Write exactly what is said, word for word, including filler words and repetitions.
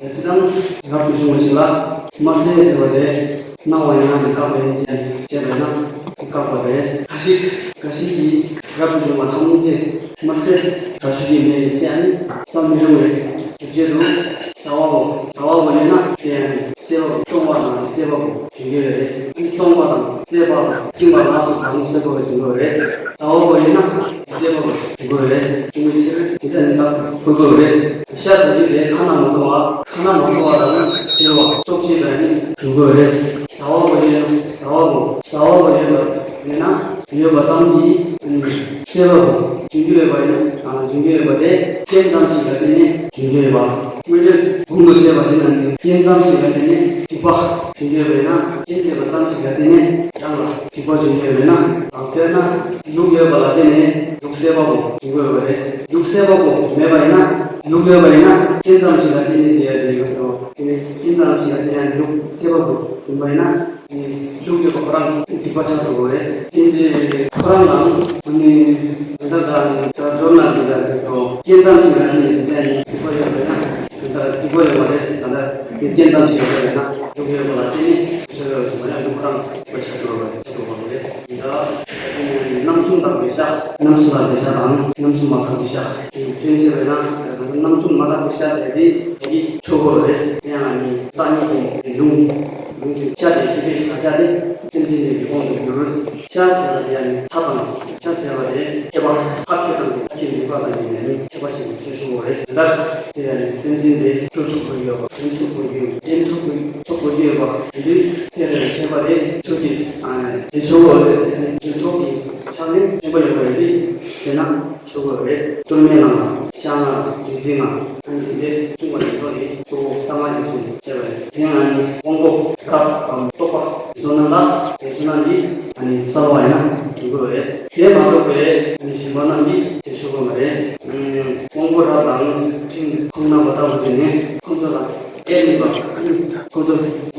ད་སྤྱིར་བཏང་རབ་ཏུ་བྱུང་བ་ཞིག་ལ་དམར་སེར་ཟེར་བ་རེད། སྣང་བ་ཡང་ན་ནི་བཀག་པ་ཡིན་ཅེས་བྱས་པས་ན་བཀག་པ་རེད། ཁ་ཤས་ཁ་ཤས་ཀྱིས་རབ་ཏུ་བྱུང་བ་ཐམས་ཅད་དམར་སེར་དྲག་ཤུལ་གྱི་མེ་ཡིན་ཅེས་ཨ་ནི་བསམ་མི་རུང་བས། དེ་བྱེད་དུ་ཟ་བ་བོ་ཟ་བ་བོ་ཡིན་ན་དེ་ཡང་སེར་བ་བོ་སྟོང་པ་དང་སེར་བ་བོ་བྱུང་གི་རེད། སྟོང་པ་དང་སེར་བ་དང་བཅིངས་པ་ལ་སོགས་པ་སེར་པོ་བྱུང་གི་རེད། ཟ་བ་བོ་ཡིན་ན་སེར་བ་བོ་བྱུང་གི་རེད། བྱུང་བའི་ཕྱིར་དེ་ལྟར་ནི་བཀག་དགོས་ཀྱི་རེད། ཤ་ཟ་རྒྱུ་དེ་ཁ་ན་མ་ཐོ་བ་ཁ་ན་མ་ཐོ་བ་དང་བྲལ་བ་སྲོག་བཅད་པ་ནི་བྱུང་གི་རེད། ཟ་བ་བོ་ཡིན་ན་ཟ་བ་བོ་ཟ་བ་བོ་ཡོད་པ་ཡོད་ན་ཡོད་པ་ཙམ་གྱིས་སེར་བ་བོ་བྱུང་རྒྱུ་ཡོད་པ་ཡིན་ན་བྱུང་རྒྱུ་ཡོད་པ་དེ་རྐྱེན་ཙམ་ཞིག་ལ་བརྟེན་ནས་བྱུང་རྒྱུ་ཡོད་པ། སྔོན་འགྲོའི་གོང་དུ་བཤད་པ་བཞིན་ན་ནི་རྐྱེན་ཙམ་ཞིག་ལ་བརྟེན་ནས་སྡིག་པ་བྱུང་རྒྱུ་ཡོད་པ་ཡིན་ན་རྐྱེན་བྱས་པ་ཙམ་ཞིག་ལ་བརྟེན་ནས་རང་ལ་སྡིག་པ་བྱུང་རྒྱུ་ཡོད་པ་ཡིན་ན། དཔེར་ན་ལུག་ཡོད་པ་ལ་བརྟེན་ནས་ལུག་སེར་པོ་བྱུང་དགོས་པ་རེད། ལུག་སེར་པོ་མེད་པ་ཡིན་ན་ལུག་ཡོད་པ་ཡིན་ན་རྐྱེན་ཙམ་ཞིག་ལ་བརྟེན་ནས་དེ་ཡང་དེ་ཡོད་སོ། དེ་ནས་རྐྱེན་ཙམ་ཞིག་ལ་བརྟེན་ནས་ལུག་སེར་པོ་བྱུང་བ་ཡིན་ན། ལུག་ཡོད་པ་ཁོ་རང་སྡིག་པ་ཆགས་འགྲོ་གི་རེད། དེ་འདྲའི་ཁོ་རང་ལའང་ཨ་ནི་ད་ལྟ་ད་ཇོ་ན་དེ་ལ་རེད་སོ། རྐྱེན་ཙམ་ཞིག་ལ་བརྟེན་ནས་སྡིག་པ་ཡོད་པ་ཡིན་ན་ད་ལྟ་སྡིག་པ་ཡོད་པ་རེད། ད་ལྟ་དེ་རྐྱེན་ཙམ་ཞིག་ཡོད་པ་ཡིན་ན་ལུག་ཡོད་པ་ལ་བརྟེན་ནས་ཆོས་ཡོད་པ་ཡིན་ན་ལུག་ཁོ་རང་སྡིག་པ་ཆགས་འགྲོ་བ་རེད། ཆགས་འགྲོ་བ་རེད། ད་རྣམ་གསུམ་དག་པའི་ཤ། རྣམ་གསུམ་དག་པའི་ཤ་དང་རྣམ་གསུམ་མ་དག་པའི་ཤ། དེ་སྐྱོན་བྱས་པ་ཡིན་ན་རྣམ་གསུམ་མ་དག་པའི་ཤ་བྱས་ཏེ་དེ་ཆོག་གི་རེད། དེ་ཡང་ནི་བདག་ཉིད་ཀྱི་ལུང་ལུང་ཆོས་ཤ་དེ་ཤེས་པའི་ས་ཆ་དེ་སེམས་ཅན་དེ་ཡི་དབང་དུ་གྱུར། ཤ་ཟེར་བ་དེ་ཡང་ནི་ཐབས་དང་ཤ་ཟེར་བ་དེ་ཁྱད་པར་ཁ་ཁྱེར་དང་ཁ་ཁྱེར་མེད་པ་དང་ཡིན་ནས་ནི་ཁྱད་པར་ཞིག་ཏུ་ཆོས་ཞུ་བ་རེད། ད་དེ་ཡང་ནི་སེམས་ཅན་དེ་སྐྲོད་ཐུབ་དགོས་ཡོད་པ། དྲན་ཐུབ་དགོས་ཡོད། དྲན་ཐུབ་དགོས་ཐུབ་དགོས་ཡོད་པ་དེ་དུས་དེ་རེད། ཁྱད་པར་དེ་ཐུགས་ཀྱི་དེ་ཆོག་གི་རེད་ཟེར་ནས་དྲན་ཐུབ་ཀྱི་ཆགས་ནས་དྲན་པ་ཡོད་པ་ཡིན་ཟེར་ན། ཆོག་གི་རེད། གཏོར་མའི་ནང་ལ་ཤ་ལྔ་དང་བདུད་རྩི་ལྔ་ཨ་ནི་དེ་གསུངས་པ་ཡིན་ཐོག་ནས་གཙོ་བོ་གསང་སྔགས་ཀྱི་ཐོག་ནས་བཤད་པ་རེད། དེ་ཡང་ཨ་ནི་དབང་པོ་རབ་དང་རྟོག་པ་བཟོ་རྣམས་ལ་དེ་ཚོ་རྣམས་ཀྱིས་ཨ་ནི་གསལ་བ་ཡིན་ན་འགྲིག་གི་རེད། དེ་མ་གཏོགས་པའི་ཨ་ནི་གཞན་པ་རྣམས་ཀྱིས་བྱེད་ཆོག་གི་མ་རེད། ཨ་ནི་དབང་པོ་རབ་དང་ཕྲིན་ཁོང་རྣམ་པ་ལྟ་བུ་ཟེར་ནས་ཁོང་ཚོ་ལ་ཨེ་ནུས་པ་ཨ་ནི་ཁོང་ཚོ་